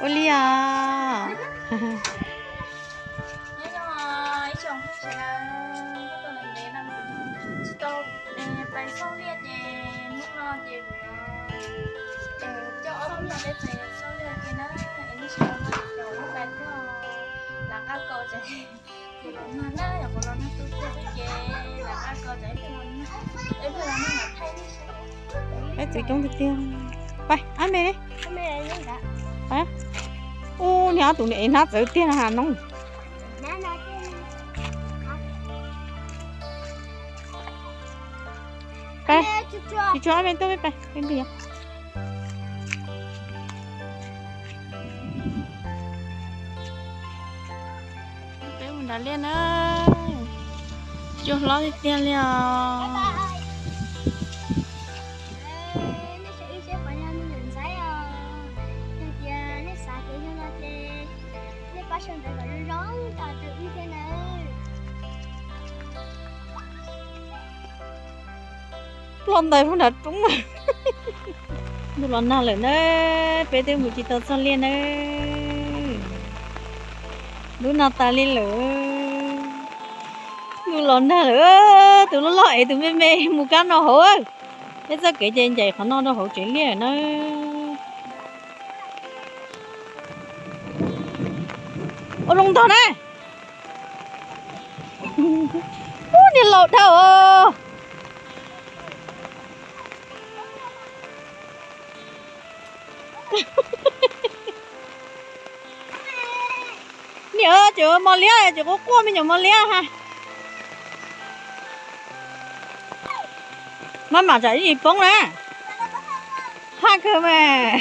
Ua li os. Nyob zoo ib tsoom phooj ywg sawv daws, tuaj ntev no tsis tau pais xauj liaj ces hnub no ces kuv coj ob tug no peb pais xauj liaj ua ke na, es nej sawv daws caum kuv pais thiab, lam qab kaus tsam ces los nag na, yog kuv los nag tu tu xwb ces lam qab kaus tsam ib pliag los nag, ib pliag los nag mam thaij nej saib. Peb txwv coob tiag tiag. Pais, ab me li. Ub, niag ob tug niam ev hnab txawv tiag na has noob. Pais, tsis tshua ob me tuaj peb pais, peb ntws. Peb mus nram liaj na, cua hlob tiag tiag li os. Ploj ntais puag nram roob. Ntuj los nag lawm na, peb twb mus tsis tau txog liaj na. Ntuj nag tas li lawm. Ntuj los nag lawm, tus loj loj ev tus me me mus kab no hauv. Peb txoj kev ces ncaim qhov no rau hauv tsev liaj na. Ua zoo ntog na. Ub, niag laus dhau os. Niam, tseem mos liab, tseem quaj quaj me nyuam mos liab ha. Maj mam tsam ib yim poob na. Haj kawg mas.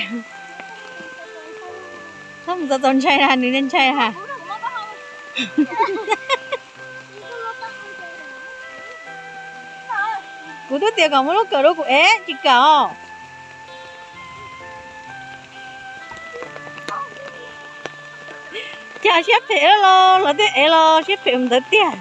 Txhob mus txaus txaus ntshai na, nws ntshai ha. Kuv twb tias kom muab lub kawm rau kuv ev tsis kam os. Cas siab phem los lawv twb ev los siab phem mus ntawd tiag.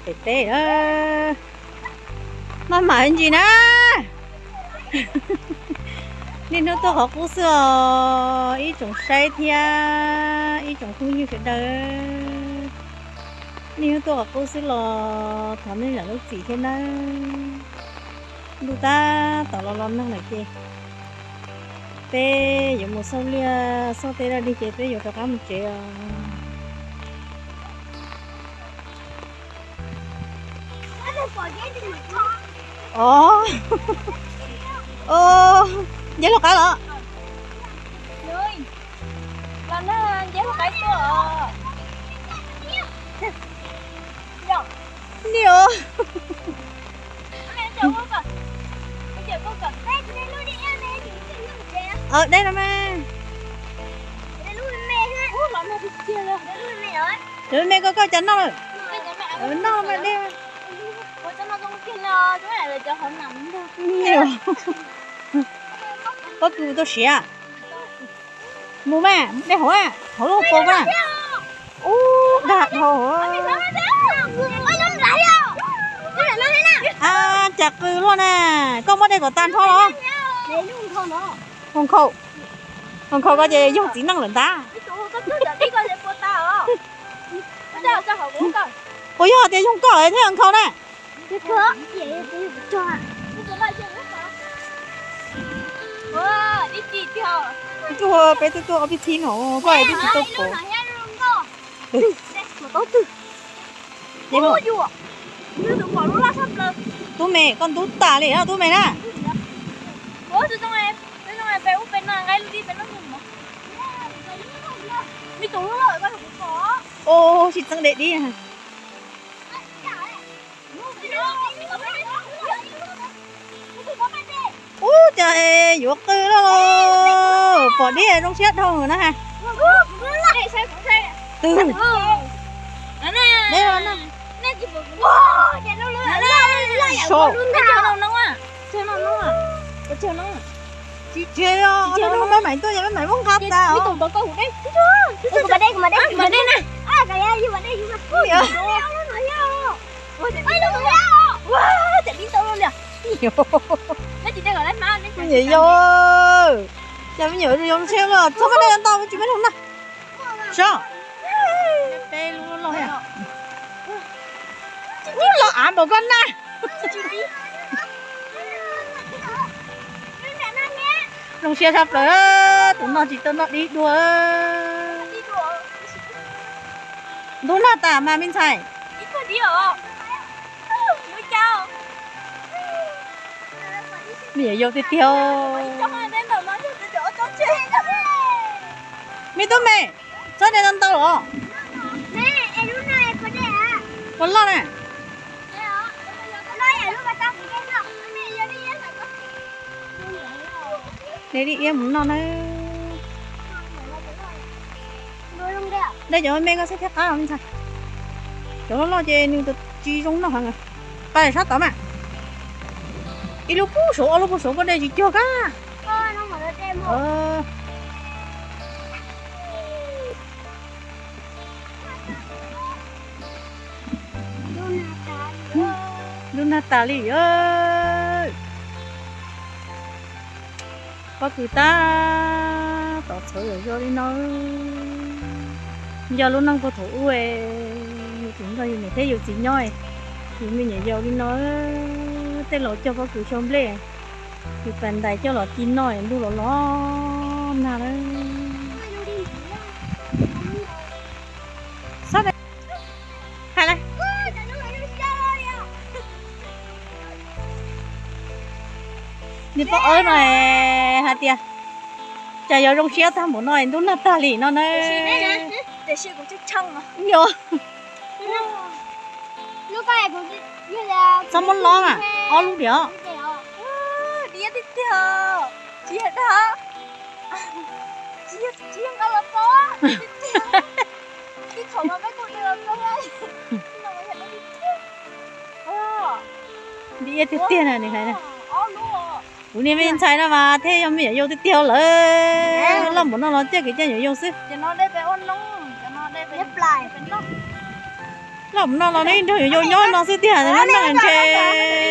Pem teb na, maj mam ntsis na. Niaj hnub tuaj qhov qub xwb os ib tsoom saib thiab ib tsoom phooj ywg sawv daws. Niaj hnub tuaj qhov qub xwb los thov nej zam lub txim thiab nawb. Ntuj tab tom los los nag lawm ces peb yuav mus xauj liaj xauj tej daj deg ces peb yuav rov qab mus tsev os. Os, nce lub qab los. Ni os. Dej no mas. Lub me koj koj cas noj lawm? Noj mas dej. Pob kws tau siav. Mus mas, dej hauv, hauv lub kaus na. Ub, dag dhau. Cas qw luaj na, koj muab dej kom tag nrho los. Hoo nkhaus, hoo nkhaus koj ces yog txiv neej lawm ntag. Puas yog tias yog koj thiab nkhaus na? Ntuj, peb twb tuaj ob peb txhib no, koj twb tsis tuaj pom. Tub me, koj ntub tas li tub me na. Ub, tsis txeeb dej dib. Ub, cas yuav qw loj, pom dib zoo siab dhau na ha. Twg? Deb los na. Sau. Tsis tseg os, lub no maiv tuaj ces maiv muab nqa tas os. Me nyuam yau, cas me nyuam zoo ntshe los txhob muab dej ntau tsis muab noj na. Saib, peb lub loj, ub, los av npaum koj na. Zoo siab tshaj plaws, tus no tsis tau noj dib dua. Ntub nag tas mas me ntxhais. Me nyuam yau tiag tiag. Me tub me, txhob de ntau ntau los. Puas loj na? De dib iab mus noj na. De cov me me koj saib thiab qab me ntxhais. Cov loj loj ces nws tsis zoo noj heev. Pab sab tod mas. Ib lub puag saud, ob lub puag saud koj de tsis cuag kab. Ntub nag tas li. Pob kws tab tom txhawv zom zaws li no. Nco lub neej puag thaum ub, yus tseem nrog yus niam thiab yus txiv nyob, yus me nyuam yaus li no, tej laus cog pob kws xyaw nplej, yus pas ntais coj los ci noj, ntuj los los nag lawm. Niag poj awb no hais tias, cas yuav zoo siab tag npaum no, ntub nag tag li no na. Nyob. Txhob muab lob mas, ob lub diam. Diab tiag tiag, tsis yog dag, tsis yog nqa los tso. Ib thaum no peb kuj de los tso. Diab tiag tiag na nws hais na. Kuv niag me ntxhais no mas thiaj yog me nyuam yaus tiag tiag lawm. Loj npaum no los coj kev coj nyuam yaus xwb. Loj npaum no los neb nrog nyuam yaus nyob no xwb tiag, neb neej ntshe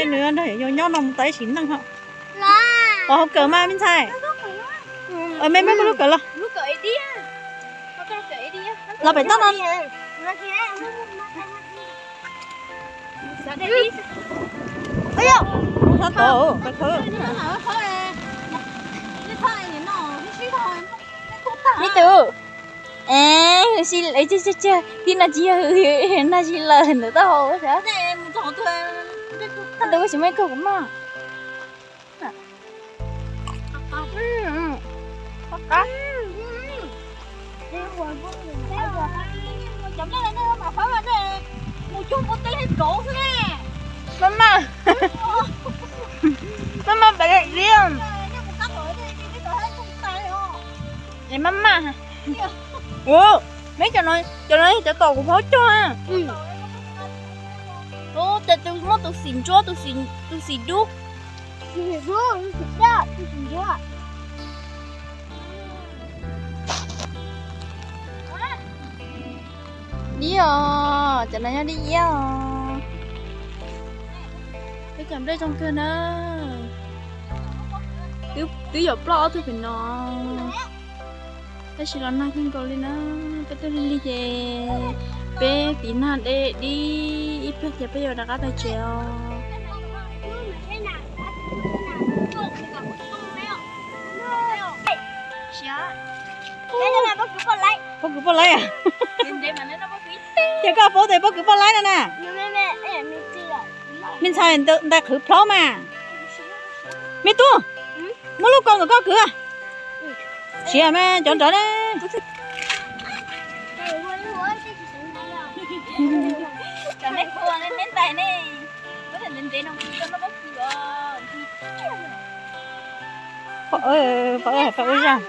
nws nrog nyuam yaus nyob no mus tau ib sim neej ho. Pov hauv kawm mas me ntxhais. Me muab kuv lub kawm los. Los pem toj no. Sab tod, qe khawb. Me tub, es, tib no tsis yog, nag tsis lawm ntawm taub hau. Tus tsis muaj ib kawg kuv noj. Maj maj, maj maj pem li. Es maj maj. Ua, meb cov no, cov no yog cov tom kuv phaub cog. Tes tus muaj tus xim ntsuab, tus xim dub. Dib os, cov no nyob dib iab os. Peb cov nplej zoo kawg na. Twb yuav ploj ob tug pem no. Tab sis los nag kawg nkaus li na. Peb tuaj lig lig ces peb tiv nag de dib ib pliag ces peb yuav rov qab pais tsev os. Pob kws poj laib. Ces koj paub tias pob kws poj laib no na. Me ntxhais ntais qhwv plhaub mas. Me tub, muab lub ko nkawd koj kwv. Siav mas cov nrawd ne. Pom, pom ua zaj.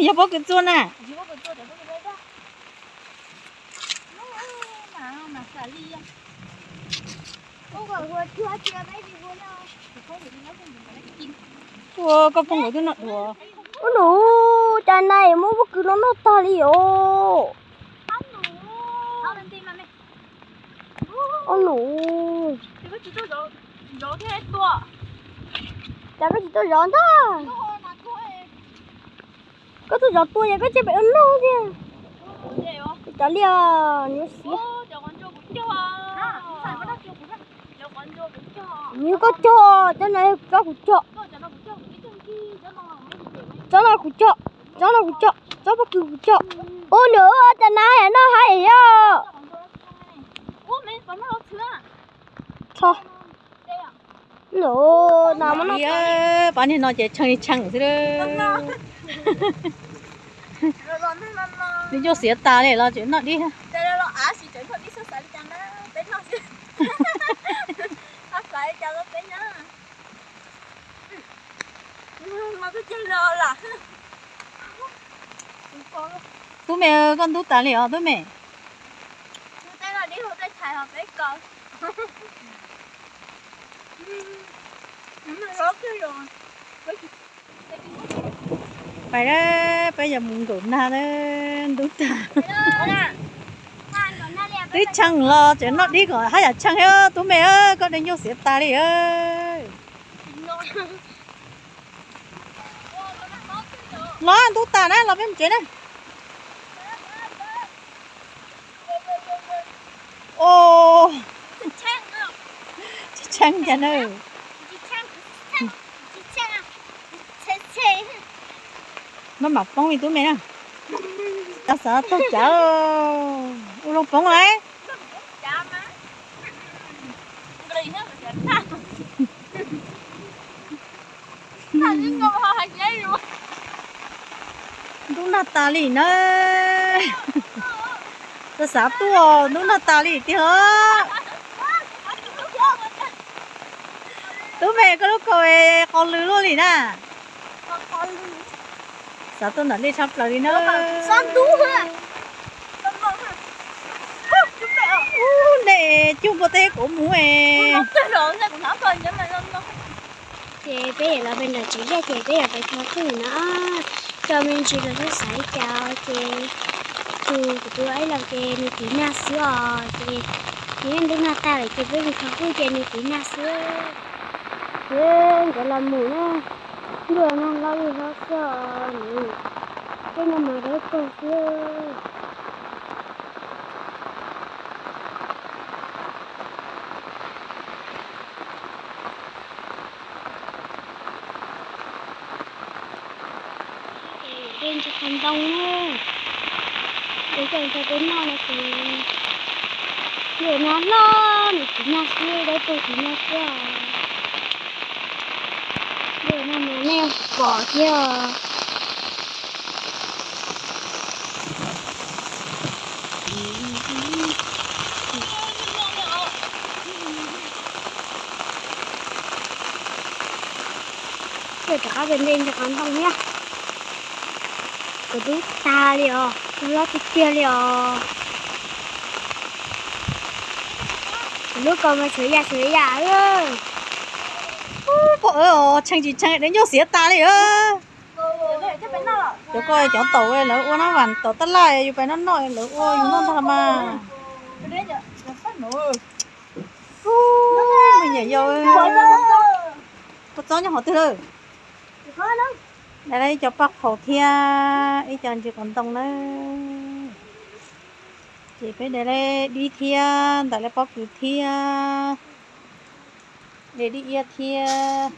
Yog pob kws txua na. Ua koj phooj ywg twb noj dua. Ub nus, cas nais muab pob kws no noj tag li os. Ub nus, cas koj tsis tuaj zov ntag? Koj tuaj zov tua ces koj cia pem ua noj tiag. Cov liaj nws xiav. Nws koj cog, cov no cov kuv cog. Cov no kuv cog, cov no kuv cog, cov pob kws kuv cog. Ub nus, cas nais noj haib yog. Pab niag no ces tshee li tshee xwb. Nws ncauj xiav tas li los tseem noj dib. Tub me, koj ntub tas li os tub me. Pais, peb yuav mus nkaum nag na, ntub tag. Twb tshee los tseem noj dib kom haj yam tshee thiab tub me, koj dej ncauj xiav tas li. Los ntub tas na, los peb mus tsev na. Tshee cas na. Maj mam poob li tub me na. Xav taug cav, ua zoo poob lauj. Ntub nag tas li na. Koj xav tuaj ntub nag tas li tiag. Tub me, koj lub kaus qos lws luaj li na. Xav tuaj ntawm dej tshaj plaws li na. Ub, nej cug npua teb kuv mus es. Ces peb yuav los pem nram tsev zej ces peb yuav pais thov qwj no. Cov me ntsis los xav xav ib cas ces tus kuv tus ib los ces nws tiv nag xwb os ces nws yeej ntub nag tag lawm ces peb mus thov qwj ces nws tiv nag xwb. Ces nkawd los mus na, ntuj no hlob li hlob xwb os, peb no mas dawb paug xwb. Dej ntsis qos ntoo na, dej coj mus rau peb noj no ces ntuj no hlob nws tiv nag xwb, dawb paug tiv nag xwb os. Ntuj no mas nej pom thiab. Tuaj rov qab pem ntej ntsis qos ntoo thiab. Kuv ntub tag li os, ntub hlob tiag tiag li os. Kuv lub kaus mas tshuav yam tshuav yam. Pog, tshee tsis tshee dej ncauj xiav tas li. Cov koj cov taum lawv ua nab vam tom tab laj yus pais noj noj lawv ua yus noj ntag mas. Me nyuam yaus, koj txob nyob qhov twg lawm? Dai ib co paj qhaum thiab ib co ntsis qos ntoo na. Ces peb de dib thiab ntawm lawv pob kws thiab, de dib iab thiab.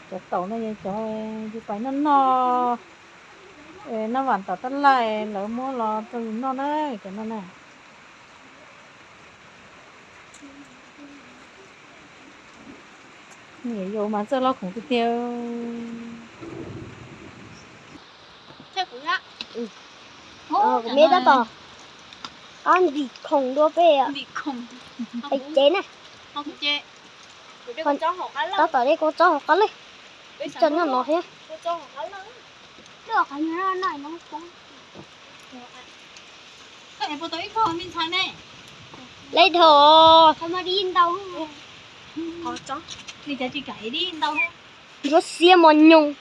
Cov taum no yog cov yus pais noj noj, nab vam tom tab laj lawv muab los rau yus noj na, cov no na. Niam yau mas txawj loj khoom tiag tiag. Kuv me tab tom, ob ntim khoom dua peb, peb cev na. Tab tom dej kuj txob hauv qab lawm, coj noj no thiab. Koj ev puas tau ib khawb me ntxhais ne? Lej dhau. Ntsuab xiab mos nyoos.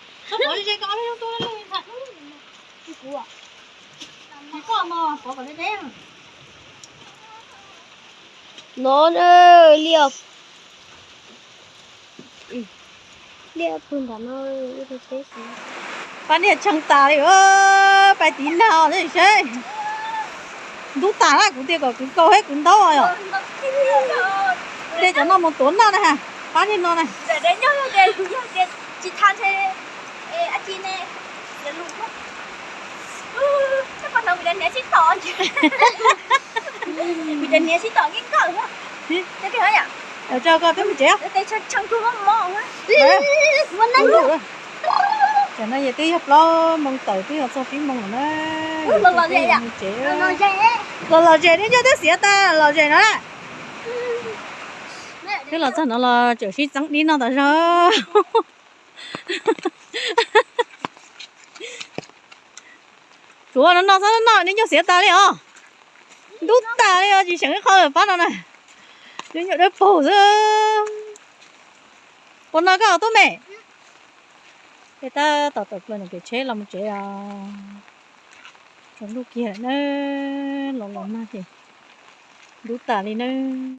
No liaj, liaj pug ntawm no. Pab niag tshee tas li, pais tiv nag os seb. Ntub tas lawm, kuv tias kom kwv kaus thiab kwv ntaub os. Tej cov no mus tuav noj na, pab niag no na. Kuv cov hniav sib tom, kuv cov hniav sib tom nkees nkees. Tso koj twb mus tsev. Tam no yog twb yog plaub moos tawm twb yog txog tsib moos lawm na. Los los zem, los los zem, twb nco twb xiav tas los zem no. Twb los txog no los tseem sib txeeb dib noj tas zog. Tsuav no no xwb no, neb nco xiav tas li os. Ntub tas li os, tsis seem ib qho lawm pab no na. Nyob nyuam dawb paug xwb. Puas no koj tub me? Peb tab tom tawm plaws ntawm kev tsheb los mus tsev os. Tsaus ntuj kiag lawm na, los los nag ces ntub tas li nawb.